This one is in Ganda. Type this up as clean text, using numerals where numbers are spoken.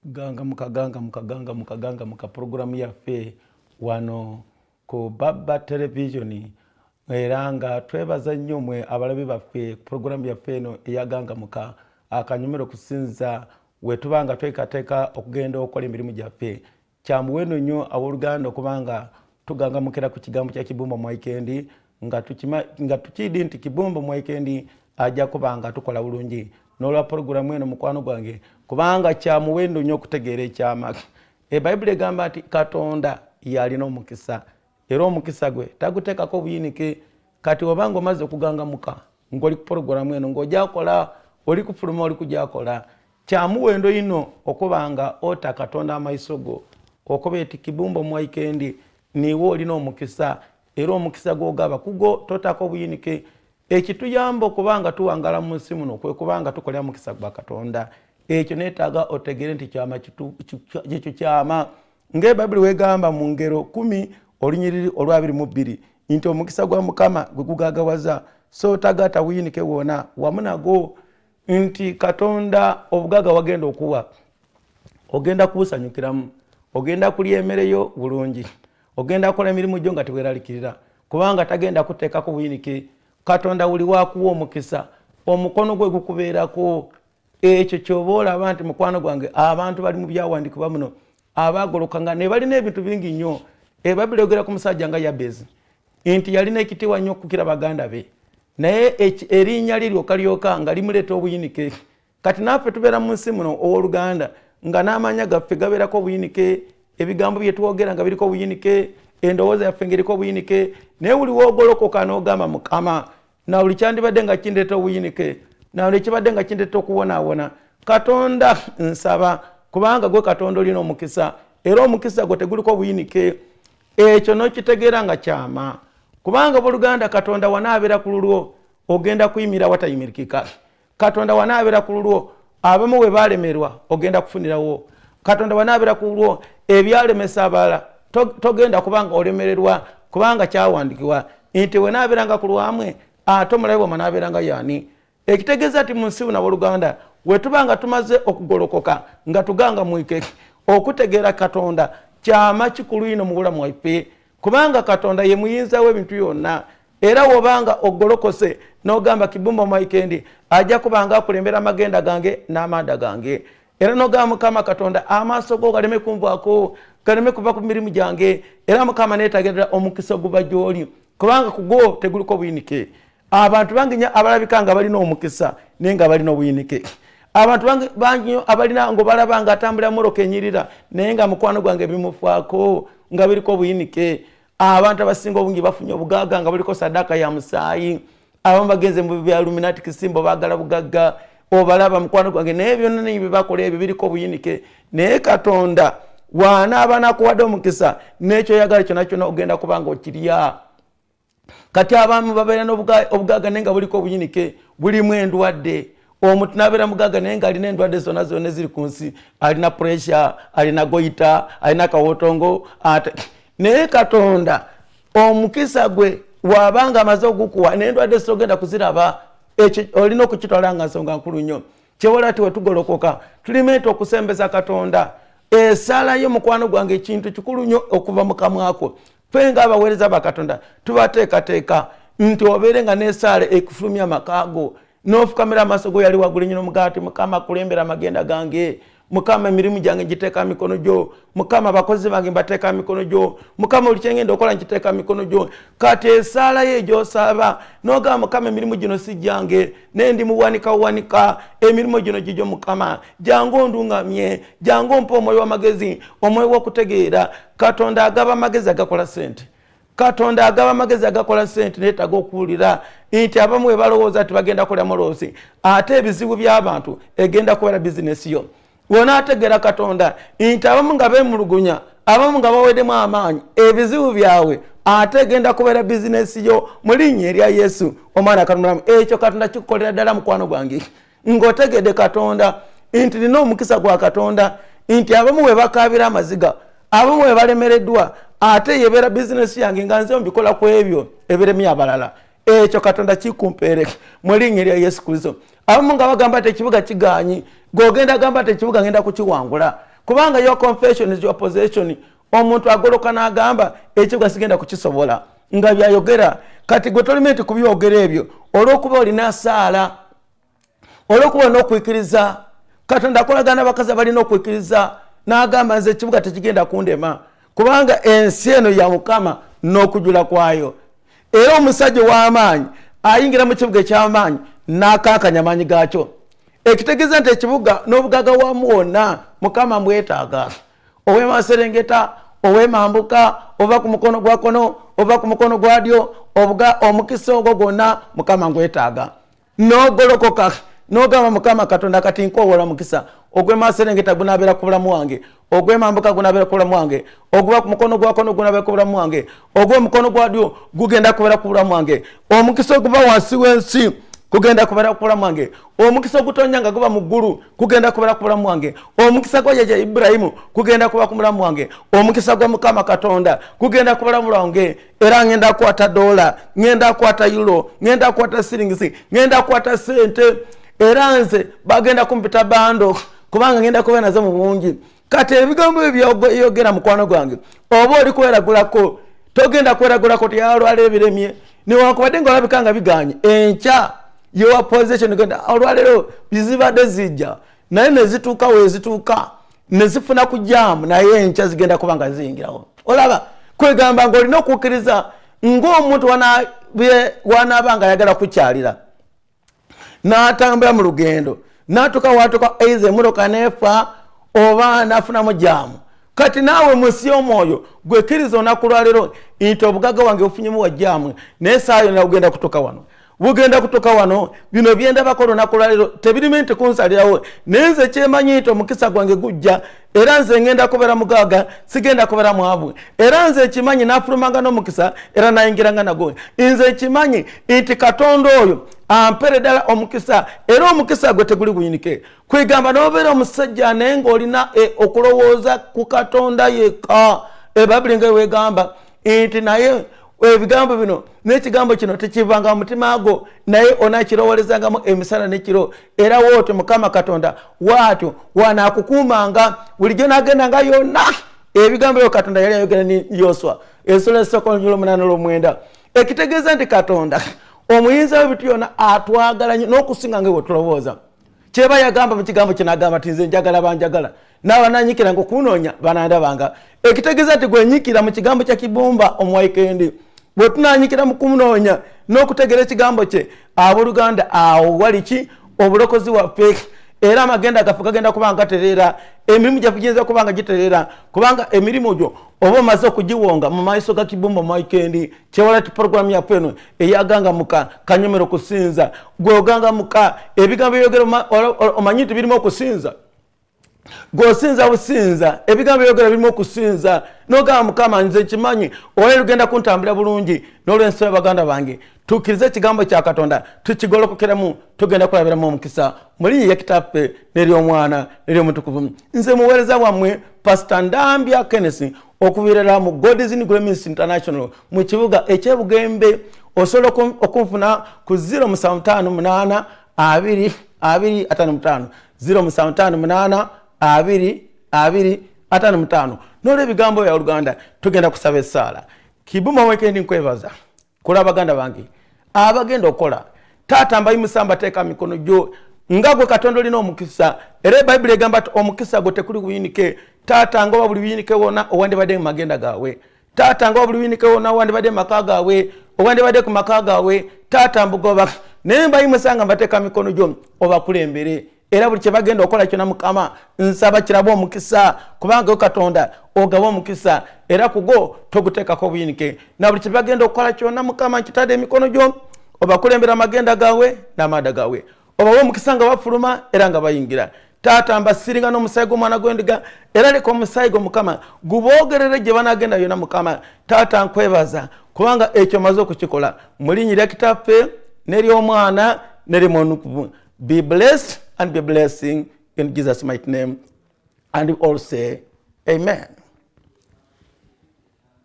Gangamuka gangamuka gangamuka gangamuka programu yaffe wano ku Baba Television, era nga twebaza nnyo mwe abalabi baffe programu yaffe eno eya Gangamuka akanyumiro kusinza wetuba nga twekateeka okugenda okukola emirimu gyaffe. Kya muwendo nnyo abooluganda okubanga tugangamukira ku kigambo kya Kibumba Mwaiikendi nga tukidi nti Kibumba Mwaiikendi ajja kubanga tukola bulungi n'olwa programu eno mukwano gwange, kubanga kya muwendo nnyo okutegeera ekyama. Ebayibuli egamba nti Katonda yalina omukisa, era omukisa gwe taguteekako buyinike. Kati obanga omaze okugangamuka ng'oli ku programu eno ng'ojakola, oli kufuluma, oli kujakola, kya muwendo ino okubanga ota Katonda amaiso go okuba eti Kibumba Mwaiikendi niwe olina omukisa, era omukisa gw'ogaba kugo totaako buyinike. Ekituyamba okubanga tuwangala mu nsi muno kwe kubanga tukolera mukisa gwa Katonda. Ekyo neetaaga otegeere nti kyama ekyo kyama ng'Ebayibuli weegamba mu ngero 10 olunyiriri olwa 22 nti omukisa gwa Mukama gwe gugagawaza, so tagata buyinike wona wamu nagwo. Nti Katonda obugaga wagenda okuwa ogenda kubusanyukiramu, ogenda kulya emmere yo bulungi, ogenda kukola emirimu gyo nga teweeralikirira, kubanga tagenda kuteekako buyinike. Katonda buli wakuwa omukisa omukono gwe gukubeerako. Ekyo kyoba olaba nti mukwano gwange abantu bali mu byawandiikibwa muno abaagoloka nga ne balina ebintu bingi nnyo. Ebayibuli eyogera ku musajja nga Yabezi nti yalina ekitiibwa nnyo okukira baganda be, naye erinnya lye lyokka lyokka nga limuleeta obuyinike. Kati naffe tubeera mu nsi muno owooluganda nga n'amanya gaffe gabeerako obuyinike, ebigambo bye twogera nga biriko obuyinike, endowooza yaffe ng'eriko obuyinike. Naye buli w'ogolokoka n'ogamba Mukama, na buli kyandibadde nga kindeeta obuyinike, na buli kibadde nga kindeeta okuwonaawona, Katonda nsaba, kubanga gwe Katonda olina omukisa, era omukisa gwo teguliko obuyinike. Ekyo n'okitegeera nga kyama, kubanga booluganda Katonda wanaabeera ku lulwo ogenda kuyimira watayimirikika. Katonda wanaabeera ku lulwo abamu we baalemerwa ogenda kufunirawo. Katonda wanaabeera ku lulwo ebyalemesa abalala togenda kubanga olemererwa, kubanga kyawandiikibwa nti we naabeeranga ku lwamwe ate omulabe bwamwe anaabeeranga yaani. Ekitegeeza nti mu nsi buno abooluganda we tuba nga tumaze okugolokoka nga tugangamwike okutegeera Katonda kyama kikulu ino mu bulamu bwaffe, kubanga Katonda ye muyinza w'ebintu byonna. Era wobanga ogolokose n'ogamba Kibumba Mwaiikendi ajja kubanga akulembera amagenda gange n'amanda gange, era n'ogamba Mukama Katonda amaaso go galeme kunvaako, galeme kuva ku mirimu gyange, era Mukama neetagerera omukisa oguva gy'oli, kubanga ku gwo teguliko buyinike. Abantu bangi nnyo abalabika nga balina omukisa naye nga balina obuyinike. Abantu bangi nnyo abalina ng'obalaba ng'atambulira mmotoka enyirira naye nga mukwano gwange bimufaako nga biriko obuyinike. Abantu abasinga obungi bafunye obugagga nga buliko saddaaka ya musaayi. Abamu bagenze mu bya Illuminati kisimbo baagala bugagga, obalaba mukwano gwange naye byonna naye bye bakola ebyo biriko obuyinike. Naye Katonda w'anaaba n'akuwadde omukisa n'ekyoyagala kyonna kyonna ogenda kuba ng'okirya. Kati abamu babeera n'obugagga naye nga buliko obuyinike, bulimu endwadde. Omuntu n'abeera mugagga naye ng'alina endwadde zonna zonna eziri ku nsi, alina pressure, alina goyita, alina kawotongo, ate naye Katonda omukisa gwe w'abanga amaze ogukuwa n'endwadde z'ogenda kuziraba, ekyo olina okukitwala nga nsonga nkulu nnyo. Kyewola ti wetugolokoka tulimeeta okusembeza Katonda. Essaala yo mukwano gwange ekintu kikulu nnyo okuva mu kamwako. Ffe ng'abaweereza ba Katonda tubateekateeka nti obeere nga n'essaala ekufulumya amaka go, n'ofukamira amaaso go yali waggulu nnyo n'omugaati, Mukama kulembera amagenda gange, Mukama emirimu gyange ngiteeka mu mikono gyo, Mukama abakozi bange mbateeka mu mikono gyo, Mukama buli kye ngenda okukola nkiteeka mu mikono gyo. Kati essaala yo gy'osaba n'ogamba Mukama emirimu gino si gyange, naye ndi muwanika buwanika, emirimu gino gigyo Mukama, jangu ondungamye, jangu ompe omwoyo w'amagezi, omwoyo w'okutegeera. Katonda agaba amagezi agakola ssente. Katonda agaba amagezi agakola ssente. Neetaaga okuwulira nti abamu bwe balowooza nti bagenda kulya muloosi, ate ebizibu by'abantu egenda kubeera bizinesi yo. Wonaategeera Katonda nti abamu nga beemulugunya, abamu nga baweddemu amaanyi, ebizibu byabwe ate egenda kubeera bizinesi yo mu linnya erya Yesu omwana Katonda. Ekyo Katonda kikukolera ddala mukwano gwange, ng'otegedde Katonda nti nina omukisa gwa Katonda, nti abamu bwe bakaabira amaziga, abamu bwe balemereddwa, ate yebeera bizinesi yange nga nze mbikola ku ebyo ebiremye abalala. Ekyo Katonda kikumpeere mu linnya erya Yesu Kristo. Abamu nga bagamba nti ekibuga kigaanyi, gw'ogenda gamba nti ekibuga ngenda kukiwangula, Kubanga your confession is your possession. Omuntu agoloka n'agamba ekibuga sigenda kukisobola nga byayogera. Kati gwe tolimenti kubyogera ebyo olw'okuba olina saala, olw'okuba n'okwikiriza. Katonda akolagana abakazi abalina okwikiriza n'agamba nze ekibuga tekigenda kundema, kubanga ensi eno ya Mukama n'okujula kwayo. Era omusajja ow'amaanyi ayingira mu kibuga eky'amaanyi n'akankanya amaanyi gaakyo, ekitegeeza nti ekibuga n'obugagga wamu wonna Mukama mbwetaaga. Ow'emaserengeta, ow'emambuka, ova ku mukono gwa kkono, ova ku mukono gwa ddyo, omukisa ogwo gwonna Mukama ngwetaaga. N'ogolokoka n'ogamba Mukama Katonda kati nkoowola mukisa ogw'emaserengeta gunabeera ku bulamu wange, ogw'emambuka gunabeera ku bulamu wange, oguba ku mukono gwa kkono gunabeera ku bulamu wange, ogw'omukono gwa ddyo gugenda kubeera ku bulamu wange, omukisa oguva wansi w'ensi kugenda kubeera ku bulamu wange, omukisa ogutonya nga guba mu ggulu kugenda kubeera ku bulamu wange, omukisa gwa jjajja Ibulayimu kugenda kuba ku bulamu wange, omukisa gwa Mukama Katonda kugenda ku bulamu bwange. Era ngenda kukwata dola, ngenda kukwata euro, ngenda kukwata siringisi, ngenda kukwata sente, era nze bagenda kumpita bando kubanga ngenda kubeera nazo mu bungi. Kati ebigambo ebyo byogera mukwano gwange, oba oli kweragulako, togenda kweragulako tyalwala ebiremye newankubadde ng'olabika nga biganye. Enkya your position genda olwaleero bizibadde zijja naye ne zituuka wezituuka ne zifuna ku jaamu, naye enkya zigenda kuba nga ziyingirawo. Olaba kwegamba ng'olina okukkiriza ng'omuntu wanaaba nga ayagala kukyalira n'atambula mu lugendo n'atuuka watuuka eiza emmotoka n'efa oba n'afunamu jaamu. Kati naawe mu nsi y'omwoyo gwekkiriza olunaku lwaleero nti obugagga wange bufunyemu wa jaamu, naye essaawa yonna bugenda kutuuka wano, bugenda kutuuka wano. Bino byendabako olunaku lwaleero tebirime nti kunsalirawo, naye nze kyemanyi nti omukisa gwange gujja, era nze ngenda kubeera mugagga, sigenda kubeera mwavu. Era nze ekimanyi naafulumanga n'omukisa era nayingiranga nagwo. Nze ekimanyi nti Katonda oyo ampere ddala omukisa, era omukisa gwe teguli guyinike. Kwegamba n'obeera omusajja naye ng'olina okulowooza ku Katonda yekka. Ebbayibuli nga weegamba nti naye ebigambo bino n'ekigambo kino tekivanga mu mutima gwo, naye onakirowoolezangamu emisana n'ekiro. Era wootyo Mukama Katonda waatyo wanaakukuumanga buli gy'onaagendanga yonna. Ebigambo ebyo Katonda yali ayogera ne Yoswa essula esooka olunyiriri 8-9, ekitegeeza nti Katonda omuyinza w'ebintu byonna atwagala nnyo n'okusinga nga bwe tulowooza. Kyeba yagamba mu kigambo kye n'agamba nti nze njagala banjagala, n'abananyikiranga okunoonya banandabanga. Ekitegeeza nti gwenyikira mu kigambo kya Kibumba Omuwaikendi, bwe tunanyikira mu kumunoonya n'okutegeera ekigambo kye, abooluganda awo wali ki obulokozi waffe. Era amagenda gaffe gagenda kuba nga gatereera, emirimu gyaffe giyinza kuba nga gitereera, kubanga emirimu gyo oba omaze okugiwonga mu maaso ga Kibumba Omuwaikendi. Kyewala ti porogulamu yaffe eno eyagangamuka kanyomero okusinza. Gwe ogangamuka ebigambo byogera omanyi nti birimu okusinza, gweosinza businza, ebigambo byogera birimu okusinza. N'ogamba Mukama nze nkimanyi olwaleero lugenda kuntambulira bulungi. N'olw'ensonga baganda bange tukkirize ekigambo kya Katonda tukigolokokeramu, tugenda kulabiramu omukisa mu linnya lya Kitaffe n'ery'Omwana n'ery'Omutukuvu. Nze muweereza wammwe Pastor Ndambya Kenneth okuviirira mu God's in Glory Ministry International mu kibuga eky'Ebugembe. Osobola okunfuna ku 0758 2 2 55, 0758 2 2 55. N'olw'ebigambo bya Oluganda tugenda kusaba essaala. Kibumba Omuwaikendi nkwebaza kula baganda bange abagenda okukola. Taata mbayimusa mbateeka mikono gyo nga gwe Katonda olina omukisa, era Bayibuli egamba nti omukisa gwo tekuli buyinike. Taata nga oba buli buyinike wonna owandibadde mu magenda gaabwe, taata nga oba buli buyinike wonna owandibadde mu maka gaabwe, owandibadde ku maka gaabwe, taata mbugoba. Naye mbayimusa nga mbateeka mikono gyo obakulembere, era buli kye bagenda okukola kyonna Mukama nsaba kirabe omukisa, kubanga Katonda ogaba omukisa era kugo toguteekako obuyinike. Na buli kye bagenda okukola kyonna Mukama nkitadde emikono gyo, obakulembera amagenda gaabwe n'amada gaabwe, obawe omukisa nga bafuluma era nga bayingira. Taata mbasiringa n'omusaayi gw'omwana gw'endiga, era leka omusaayi gwo Mukama guboogerere gye banaagenda yonna. Mukama taata nkwebaza kubanga ekyo omaze okukikola mu linnya lya Kitaffe n'ery'Omwana n'ery'Omutukuvu. Be blessed and be blessing in Jesus' mighty name. And we all say amen.